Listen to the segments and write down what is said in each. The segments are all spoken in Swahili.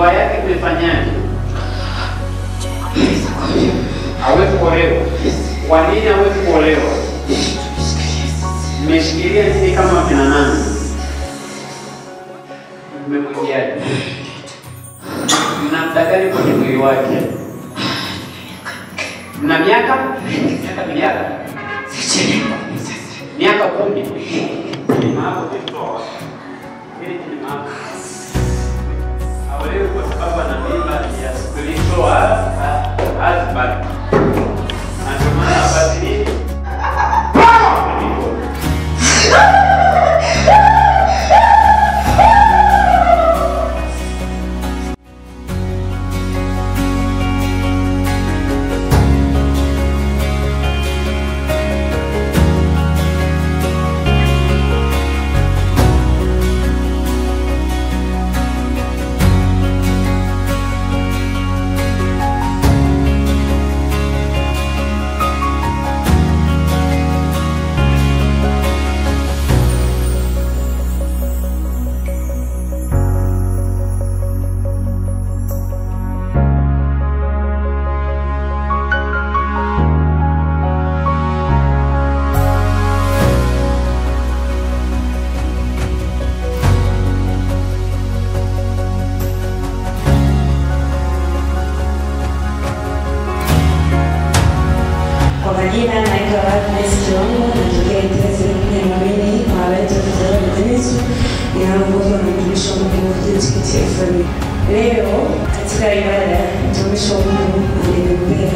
Ndoa yake imefanyaje? Hawezi kuolewa. Kwa nini hawezi kuolewa? Mmeshikilia nini kama kina nani? Mmemwingiaje? Mna muda gani kwenye mwili wake? Mna miaka? Miaka? Miaka 10. Haolewi kwa sababu ana mimba ya spiritual husband. Na ndio maana hapati nini? Majina naitwa Agnes Kilongo, natokea Itezi, ni muumini wa Light of the Lord Ministry, ninaongozwa na mtumishi wa Mungu James FM. Leo katika ibada mtumishi wa Mungu aliniombea.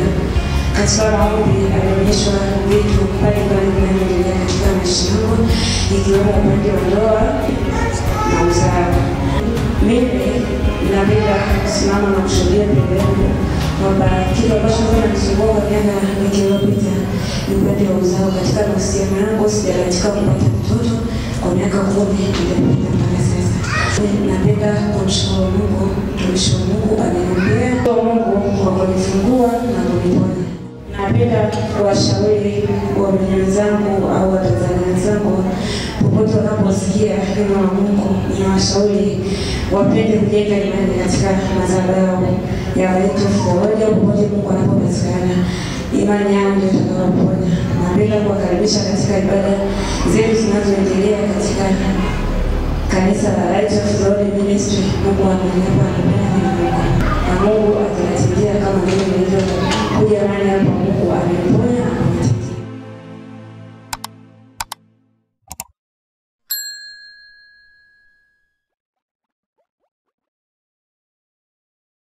Katika maombi alionyeshwa vitu mbalimbali vinavyoendelea katika maisha yangu, ikiwemo upande wa ndoa na uzao. Mimi napenda kusimama na kushuhudia mbele yangu kwamba kitu ambacho kinanisumbua kwa miaka mingi iliyopita ni upande wa uzao. Katika mahusiano yangu sijabahatika kupata mtoto kwa miaka 10 iliyopita mpaka sasa. Napenda kumshukuru Mungu, mtumishi wa Mungu ameniombea, Mungu kwa kunifungua na kuniponya. Napenda kuwashauri waumini wenzangu au Watanzania wenzangu popote wanaposikia neno la Mungu, ninawashauri wapende kujenga imani katika madhabahu ya Light of the Lord, popote Mungu anapopatikana, imani yao ndio itakayoponya. Napenda kuwakaribisha katika ibada zetu zinazoendelea katika kanisa la Light of the Lord Ministry. Mungu amenipa na Mungu, na Mungu atawatendea.